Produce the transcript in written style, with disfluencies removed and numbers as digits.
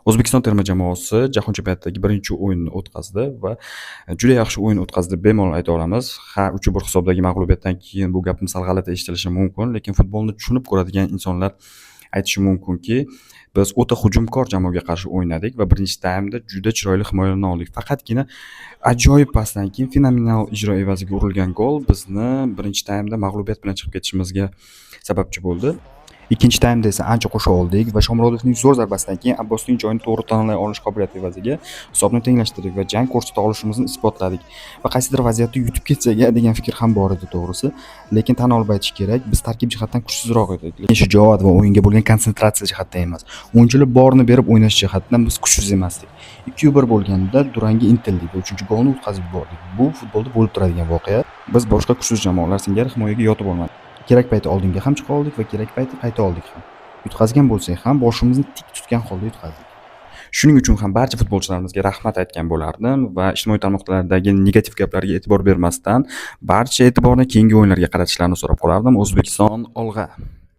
O'zbekiston terma jamoasi Jahon chempionatidagi birinchi o'yinini o'tkazdi va juda yaxshi o'yin o'tkazdi deb bemalol ayta olamiz. Ha, 3:1 hisobidagi mag'lubiyatdan keyin bu gapim sal g'alati eshitilishi mumkin, lekin futbolni tushunib ko'radigan insonlar aytishi mumkinki, biz o'ta hujumkor jamoaga qarshi o'ynadik va birinchi taymda juda chiroyli himoyalana oldik. Faqatgina ajoyib pasdan keyin fenomenal ijro evaziga urilgan gol bizni birinchi taymda mag'lubiyat bilan chiqib ketishimizga sababchi bo'ldi. Ikkinchi taymda esa ancha qo'sha oldik va Shomurodovning zo'r zarbasidan keyin Abbosning joyini to'g'ri tanlay olish qobiliyati evaziga hisobni tenglashtirdik va jang ko'rsata olishimizni isbotladik. Va qaysidir vaziyatda yutib ketsak degan fikr ham bor edi to'g'risi. Lekin tan olib aytish kerak, biz tarkib jihatdan kuchsizroq edik. Lekin shijoat va o'yinga bo'lgan konsentratsiya jihatdan emas. O'yinchilar borini berib o'ynash jihatdan biz kuchsiz emasdik. 2-1 bo'lganda durangga intildik va 3-golni o'tkazib yubordik. Bu futbolda bo'lib turadigan voqea. Biz boshqa kuchsiz jamoalar singari himoyaga yotib olmadik. Kerak payti oldinga ham chiqa oldik va kerak payti qayta oldik ham. Yutqazgan bo'lsak ham boshimizni tik tutgan holda yutqazdik. Shuning uchun ham barcha futbolchilarimizga rahmat aytgan bo'lardim va ijtimoiy tarmoqlardagi negativ gaplarga e'tibor bermasdan barcha e'tiborni keyingi o'yinlarga qaratishlarini so'rab qolardim. O'zbekiston, olg'a!